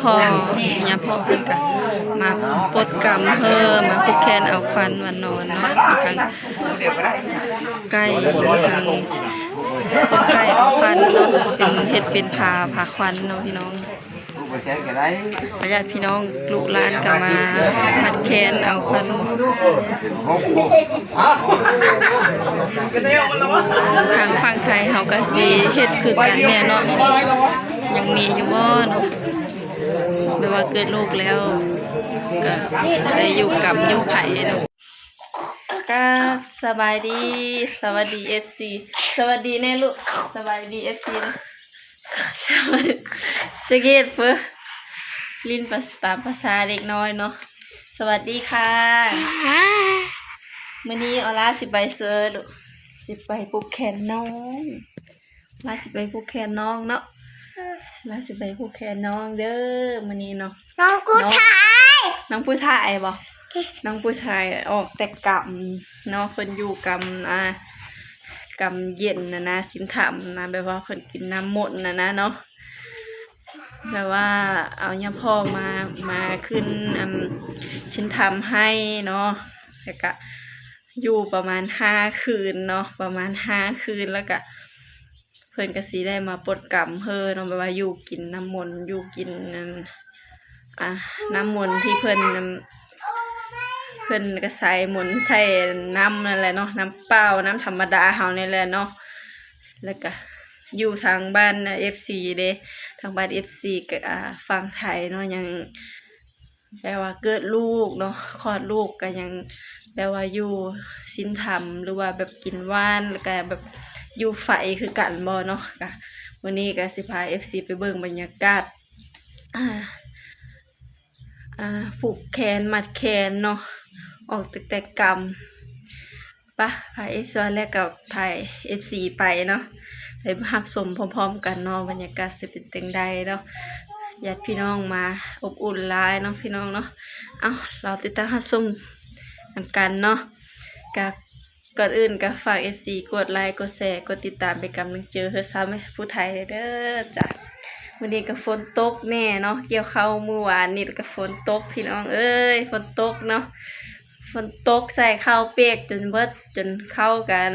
ພໍ່ ຍາພໍ່ເພິ່ນກະມາປົດກຳເຮີ ມາຜູກແຂນເອົາຂວັນວັນນອນເນາະ ທັງໄກ່ ທັງປົດໄກ່ເອົາຂວັນເນາະ ເປັນ ເຮັດເປັນຜ້າ ຜ້າຂວັນເນາະພີ່ນ້ອງ. ຍາດພີ່ນ້ອງລູກຫຼານກໍມາມັດແຂນເອົາຂວັນ ທາງຝັ່ງໄທເຮົາກໍຊິເຮັດຄືກັນແນ່ເນາະ ຍັງມີຢູ່ບໍ່ເນາະ ແບບວ່າເກີດລູກແລ້ວກໍໄດ້ຢູ່ກັບຢູ່ໃຜເນາະ. ກາບສະບາຍດີ ສະຫວັດດີເອັຟຊີ ສະຫວັດດີແນ່ລູກ ສະບາຍດີເອັຟຊີ ຈະເຮັດເພີ ຫຼິ້ນຕາມພາສາເດັກນ້ອຍເນາະ. ສະຫວັດດີຄ່ະ ມື້ນີ້ອອລາຊິໄປເຊີລູກ ຊິໄປຜູກແຂນນ້ອງ ລາຊິໄປຜູກແຂນນ້ອງເນາະ ລາຊິໄປຜູກແຂນນ້ອງເດີມື້ນີ້ເນາະ. ນ້ອງຜູ້ຊາຍ ນ້ອງຜູ້ຊາຍບໍ? ນ້ອງຜູ້ຊາຍອອກແຕ່ກຳເນາະ ເພິ່ນຢູ່ກຳ ອ່າ ກຳເຢັນນະນະ ສິນທຳນະ ແບບວ່າເພິ່ນກິນນ້ຳມົນນະນະເນາະ ແບບວ່າເອົາຍາພໍ່ມາ ມາຂຶ້ນ ອັນ ສິນທຳໃຫ້ເນາະ ແລ້ວກະຢູ່ປະມານຫ້າຄືນເນາະ ປະມານຫ້າຄືນ ແລ້ວກະ ເພິ່ນກໍຊິໄດ້ມາປົດກຳເຮີເນາະ ແບບວ່າຢູ່ກິນນ້ຳມົນ ຢູ່ກິນອັນ ອ່າ ນ້ຳມົນທີ່ເພິ່ນ ເພິ່ນກໍໃສ່ມົນໃສ່ນ້ຳນັ້ນແຫຼະເນາະ ນ້ຳເປົ່າ ນ້ຳທຳມະດາເຮົານີ້ແຫຼະເນາະ ແລ້ວກະຢູ່ທາງບ້ານເອັຟຊີເດ້ ທາງບ້ານເອັຟຊີກໍ ອ່າ ຝັ່ງໄທເນາະ ຍັງ ແບບວ່າເກີດລູກເນາະ ຄອດລູກກໍຍັງແບບວ່າຢູ່ສິນທຳ ຫຼືວ່າແບບກິນຫວານ ແລ້ວກໍແບບຢູ່ໄຟຄືກັນບໍ່ເນາະ. ກະມື້ນີ້ກໍຊິພາເອັຟຊີໄປເບິ່ງບັນຍາກາດ ອ່າ ອ່າ ຜູກແຂນມັດແຂນເນາະ ອອກແຕ່ ແຕ່ກຳ ປະ ພາເອັຟຊີ ແລ້ວກໍພາເອັຟຊີໄປເນາະ ໄປຮັບຊົມພ້ອມໆກັນເນາະ ບັນຍາກາດຊິເປັນຈັ່ງໃດເນາະ. ຍາດພີ່ນ້ອງມາອົບອຸ່ນຫຼາຍເນາະ ພີ່ນ້ອງເນາະ. ເອົາ ລອຕິດຕາມຮັບຊົມນຳກັນເນາະ. ກະ ກ່ອນອື່ນກໍຝາກເອັຟຊີກົດໄລ ກົດແຊ ກົດຕິດຕາມເປັນກຳລັງໃຈໃຫ້ສາວຜູ້ໄທເດີຈ້າ. ມື້ນີ້ກໍຝົນຕົກແນ່ເນາະ ກ່ຽວເຂົ້າມື້ວານນີ້ກໍຝົນຕົກ ພີ່ນ້ອງເອີຍ ຝົນຕົກເນາະ. ຝົນຕົກໃສ່ເຂົ້າເປກຈົນເບິດ ຈົນເຂົ້າກັນ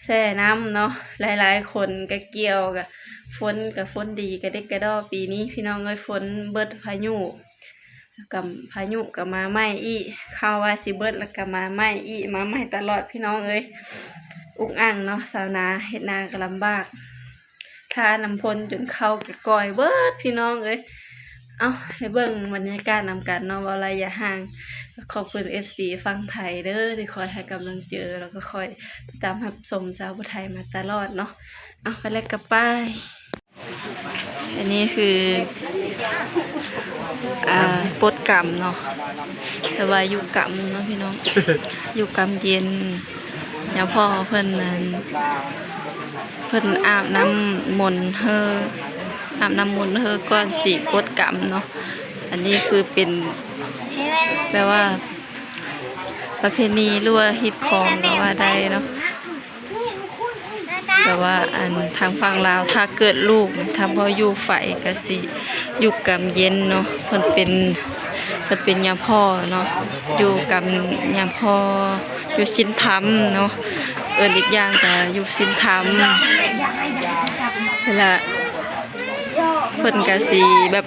ແຊ່ນ້ຳເນາະ. ຫຼາຍໆຄົນກໍກ່ຽວ ກໍຝົນກໍຝົນດີກະເດັກກະດໍ. ປີນີ້ພີ່ນ້ອງເອີຍ ຝົນເບິດ ພາຍຸ ກໍພາຍຸກໍມາໃໝ່ອີກ ເຂົ້າວ່າຊິເບິດແລ້ວກໍມາໃໝ່ອີກ ມາໃໝ່ຕະຫຼອດ ພີ່ນ້ອງເອີຍ. ອຸກອັ່ງເນາະ ຊາວນາເຮັດນາກໍລຳບາກ ຄ່ານ້ຳຝົນຈົນເຂົ້າກໍກ່ອຍເບິດ ພີ່ນ້ອງເອີຍ. ເອົາ ໃຫ້ເບິ່ງບັນຍາກາດນຳກັນເນາະ ເວົ້າໄລຍະຫ່າງ. ຂອບຄຸນເອັຟຊີຝັ່ງໄທເດີ ທີ່ຄອຍໃຫ້ກຳລັງໃຈ ແລ້ວກໍຄອຍຕິດຕາມຮັບຊົມສາວຜູ້ໄທມາຕະຫຼອດເນາະ. ເອົາ ໄປແລ້ວກໍໄປ. ອັນນີ້ຄື ອ່າ ປົດກຳເນາະ ແຕ່ວ່າຢູ່ກຳເນາະ ພີ່ນ້ອງ ຢູ່ກຳເຢັນ. ຍາພໍ່ເພິ່ນນັ້ນ ເພິ່ນອາບນ້ຳມົນເຮີ ອາບນ້ຳມົນເຮີກ່ອນຊິປົດກຳເນາະ. ອັນນີ້ຄືເປັນແບບວ່າປະເພນີ ຫຼືວ່າຮີດຄອງກໍວ່າໄດ້ເນາະ. ແບບວ່າ ອັນ ທາງຝັ່ງລາວ ຖ້າເກີດລູກ ຖ້າບໍ່ຢູ່ໄຟກໍຊິຢູ່ກຳເຢັນເນາະ. ເພິ່ນເປັນ ເພິ່ນເປັນຍາພໍ່ເນາະ ຢູ່ກຳຍາພໍ່ ຢູ່ສິນທຳເນາະ ເອີ້ນອີກຢ່າງກໍຢູ່ສິນທຳ. ແລ້ວເພິ່ນກໍຊິແບບ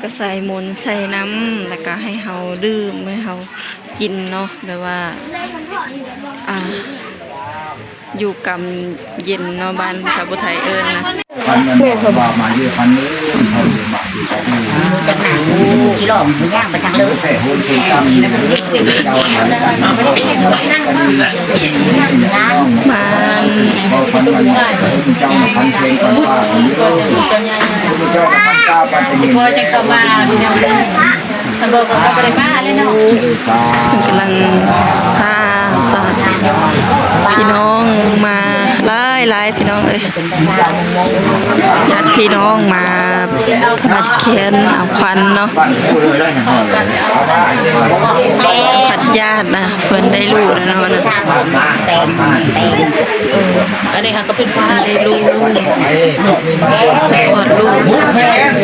ກໍໃສ່ມົນໃສ່ນ້ຳ ແລ້ວກໍໃຫ້ເຮົາດື່ມ ໃຫ້ເຮົາກິນເນາະ ແບບວ່າ ອ່າ ຢູ່ກຳເຢັນເນາະ ບ້ານຊາວຜູ້ໄທເອີ້ນນະ. ພັນນັ້ນວ່າມາເຍອະພັນເອີຍ ເຮົາເລີຍມາຢູ່ກັບໝູ່ ຈັກໜ້າຊິຫຼອມຍ່າງໄປທາງເລີຍ ແທ້ໂຫດຄືກັນເດີ ເຈົ້າມານຳກັນນີ້ ມານ ເວົ້າພັນນັ້ນ ເຈົ້າມາພັນເພງກັນວ່າ ເຈົ້າກັບພັນເຈົ້າປັດຈະເຫັນ ເພິ່ນກຳລັງສ້າງສາທິ ພີ່ນ້ອງມາຫຼາຍໆ ພີ່ນ້ອງເອີຍ ຍາດພີ່ນ້ອງມາມັດແຂນເອົາຂວັນເນາະ ພັດຍາດນະ ເພິ່ນໄດ້ລູກແລ້ວເນາະ ອັນນີ້ເຮົາກໍເປັນພາໄດ້ລູກ ຄອດລູກ ເອີ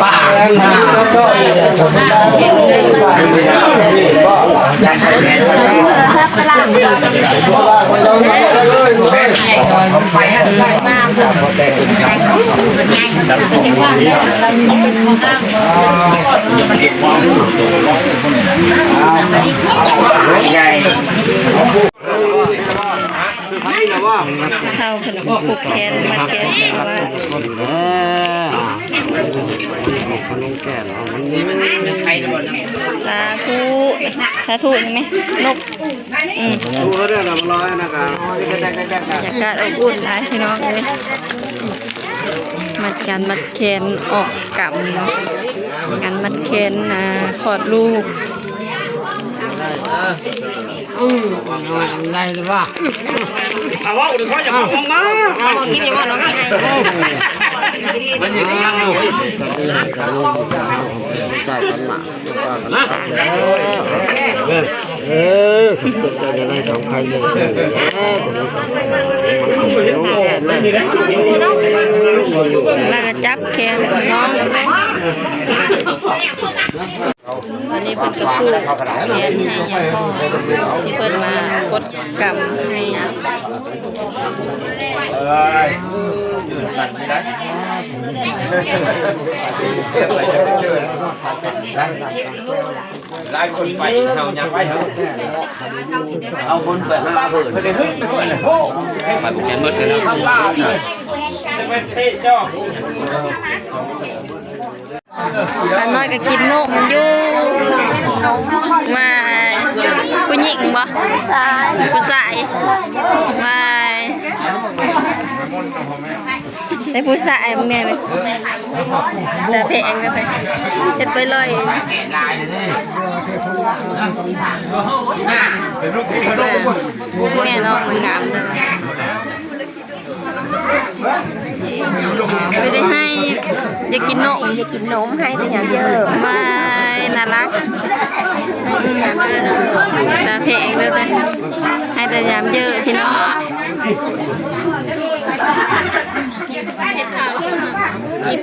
ເຮົາເພິ່ນກໍຜູກແຂນ ມັດແຂນ ເພາະວ່າ ສາທຸ ສາທຸ ນີ້ແມ່ ນົກ ອືມ ບັນຍາກາດອົບອຸ່ນຫຼາຍພີ່ນ້ອງເອີຍ ມັດແຂນ ມັດແຂນອອກກຳເນາະ ງານມັດແຂນ ອ່າ ຄອດລູກ. ອືມ ໄດ້ຫຼືວ່າ ເອົາເວົ້າເດີ ເຂົາຢາກເວົ້າອອກມາ ເອົາ ກິນຢູ່ວ່ານ້ອງ ມັນຢູ່ກຳລັງຢູ່ ໃຈກັນນະ ເອີ ເອີ ເອີ ແລ້ວກໍຈັບແຂນນ້ອງ. ອັນນີ້ເພິ່ນກໍຜູກແຂນໃຫ້ຍາຍພໍ່ ທີ່ເພິ່ນມາກົດກຳໃຫ້ ເອີຍ ຢືນກັນໄດ້ ໄດ້ ຫຼາຍຄົນໄປ ເຮົາຍັງໄປ ເຮົາເອົາບຸນໄປຫາເພິ່ນ ເພິ່ນໄດ້ຮຶດໄປເພິ່ນ ໂອ້ ໄປບໍ່ແມ່ນໝົດເລີຍເນາະ ຈະໄປເຕະຈອກ. ຂ້ານ້ອຍກໍກິນນົມຢູ່ ວ່າຜູ້ຍິງບໍ່? ຜູ້ຊາຍ ຜູ້ຊາຍ ວ່າ ໄດ້ຜູ້ຊາຍແມ່ນ ຕາແພງ ຕາແພງ ເຮັດໄປລອຍ ແມ່ນ້ອງມັນງາມເດີ. ໄປໄດ້ໃຫ້ ຢາກກິນນົມ ຢາກກິນນົມ ໃຫ້ແຕ່ຍາມເຢີ້ ວ້າຍ ໜ້າລັກ ໃຫ້ແຕ່ຍາມເຢີ້ ຕາແພງເດີ ໃຫ້ແຕ່ຍາມເຢີ້ພີ່ນ້ອງ.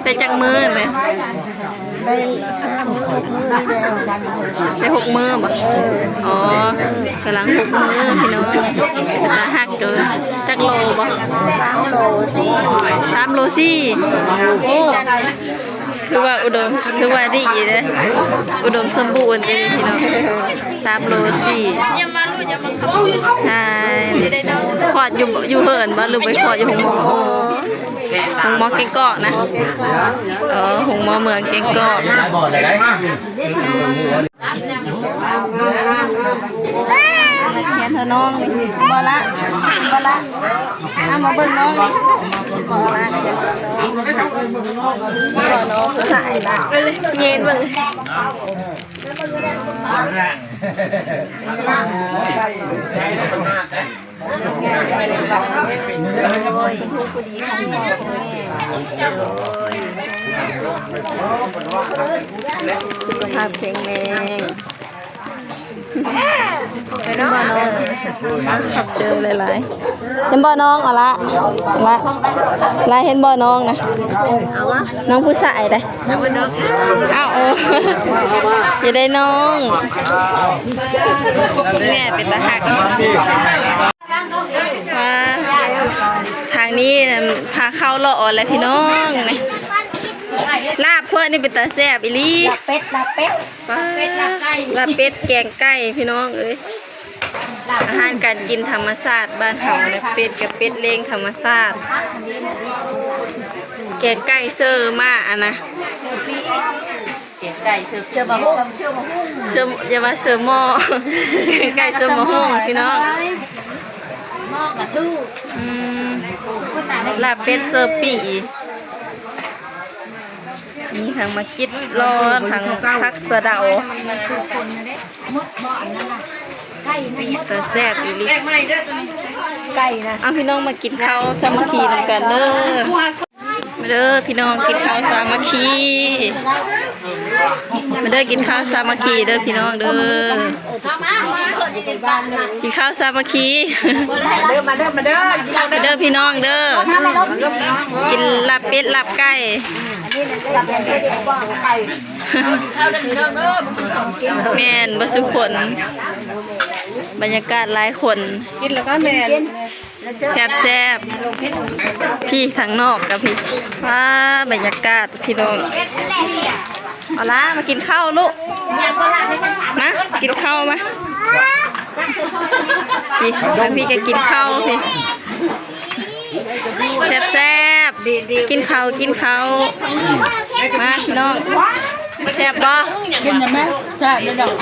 ໄດ້ຈັກມື້ແລ້ວ? ໄດ້ຫ້າມື້ ຫົກມື້ນີ້ແລ້ວ ໄດ້ຫົກມື້ບໍ່? ເອີ ອໍ ກຳລັງຫົກມື້ພີ່ນ້ອງ ຕາຮັກເດີ. ຈັກໂລບໍ່? ສາມໂລສີ່ ສາມໂລສີ່ ໂອ້ ຖືວ່າອຸດົມ ຖືວ່າດີເດ້ ອຸດົມສົມບູນເດ້ພີ່ນ້ອງ ສາມໂລສີ່ ໃຊ່ ຄອດຢູ່ ຢູ່ເຮືອນບໍ່ ຫຼືໄປຄອດຢູ່ໂຮງໝໍ? ໂຮງໝໍແກ້ງກອກນະ ໂຮງໝໍເມືອງແກ້ງກອກ. ແຂນເທາະນ້ອງນີ້ ບໍ່ລະ ບໍ່ລະ ເອົາມາເບິ່ງນ້ອງນີ້ ບໍ່ລະ ບໍ່ນ້ອງຜູ້ຊາຍລະ ເງຍເບິ່ງ. ໂອ້ຍ ສຸຂະພາບແຂງແຮງ ເຫັນບໍ່ນ້ອງ? ຂອບໃຈຫຼາຍໆ ເຫັນບໍ່ນ້ອງ? ເອົາລະ ລະ ລະ ເຫັນບໍ່ນ້ອງນະ? ເອົາວະ ນ້ອງຜູ້ຊາຍໃດ໋. ເອົາ ເອົາ ຢ່າໄດ້ນ້ອງ ແມ່ເປັນຕາຮັກ. ວ່າທາງນີ້ພາເຂົ້າເລາະເອົາແຫຼະພີ່ນ້ອງ ນີ້ ລາບເພິ່ນນີ້ເປັນຕາແຊບອີ່ຫຼີ ລາບເປັດ ລາບເປັດ ລາບເປັດ ແກງໄກ່ພີ່ນ້ອງເອີຍ. ອາຫານການກິນທຳມະຊາດບ້ານເຮົາ ແລະ ເປັດກັບເປັດລ້ຽງທຳມະຊາດ ແກງໄກ່ເຊີມາ ອັນນະ ແກງໄກ່ເຊີ ເຊີມາຫຸ້ງ ເຊີ ຢ່າວ່າເຊີໝໍ້ ແກງໄກ່ເຊີມາຫຸ້ງພີ່ນ້ອງ ໝໍ້ກະທູ ອືມ ລາບເປັດເຊີປີ້ ມີທັງໝາກກິດລ້ອນ ທັງຜັກສະເດົາ ຕາແຊບອີ່ຫຼີ ໄກ່ນະ. ເອົາ ພີ່ນ້ອງມາກິນເຂົ້າສາມັກຄີນຳກັນເດີ ມາເດີພີ່ນ້ອງ ກິນເຂົ້າສາມັກຄີ ມາເດີ ກິນເຂົ້າສາມັກຄີເດີພີ່ນ້ອງເດີ ກິນເຂົ້າສາມັກຄີ ມາເດີ ມາເດີ ມາເດີ ມາເດີພີ່ນ້ອງເດີ ກິນລາບເປັດລາບໄກ່ ແມ່ນ ເບິດສູ່ຄົນ ບັນຍາກາດຫຼາຍຄົນ ກິນແລ້ວກໍແມ່ນ ແຊບໆ ພີ່ທາງນອກກັບພີ່ ວ້າ ບັນຍາກາດພີ່ນ້ອງ. ເອົາລະ ມາກິນເຂົ້າລູກ ມາກິນເຂົ້າມາ. ພີ່ ທາງພີ່ກໍກິນເຂົ້າພີ່ ແຊບໆ ກິນເຂົ້າ ກິນເຂົ້າ ມາພີ່ນ້ອງ. ແຊບບໍ່? ກິນຫຍັງແມ່? ແຊບເລີຍດອກ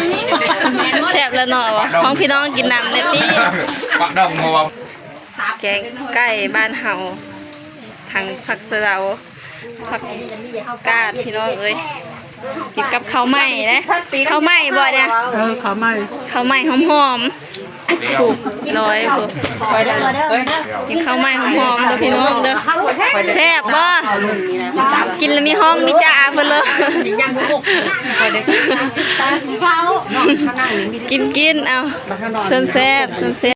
ແຊບແລ້ວເນາະ. ຂອງພີ່ນ້ອງກິນນຳແດ່ຕິ ປາກດອງຫົວ ແກງໄກ່ບ້ານເຮົາ ທັງຜັກສະເດົາ ຜັກກາດ ພີ່ນ້ອງເອີຍ. ກິນກັບເຂົ້າໃໝ່ເດ້ ເຂົ້າໃໝ່ບໍ່ເນຍ? ເອີ ເຂົ້າໃໝ່ ເຂົ້າໃໝ່ຫອມໆ ຜູ້ລອຍຜູ້ ກິນເຂົ້າໃໝ່ຫອມໆເດີພີ່ນ້ອງເດີ. ແຊບບໍ່? ກິນແລ້ວມີຮ້ອງມີຈ້າເພິ່ນເລີຍ. ກິນໆ ເອົາ ເຊີນແຊບ ເຊີນແຊບ.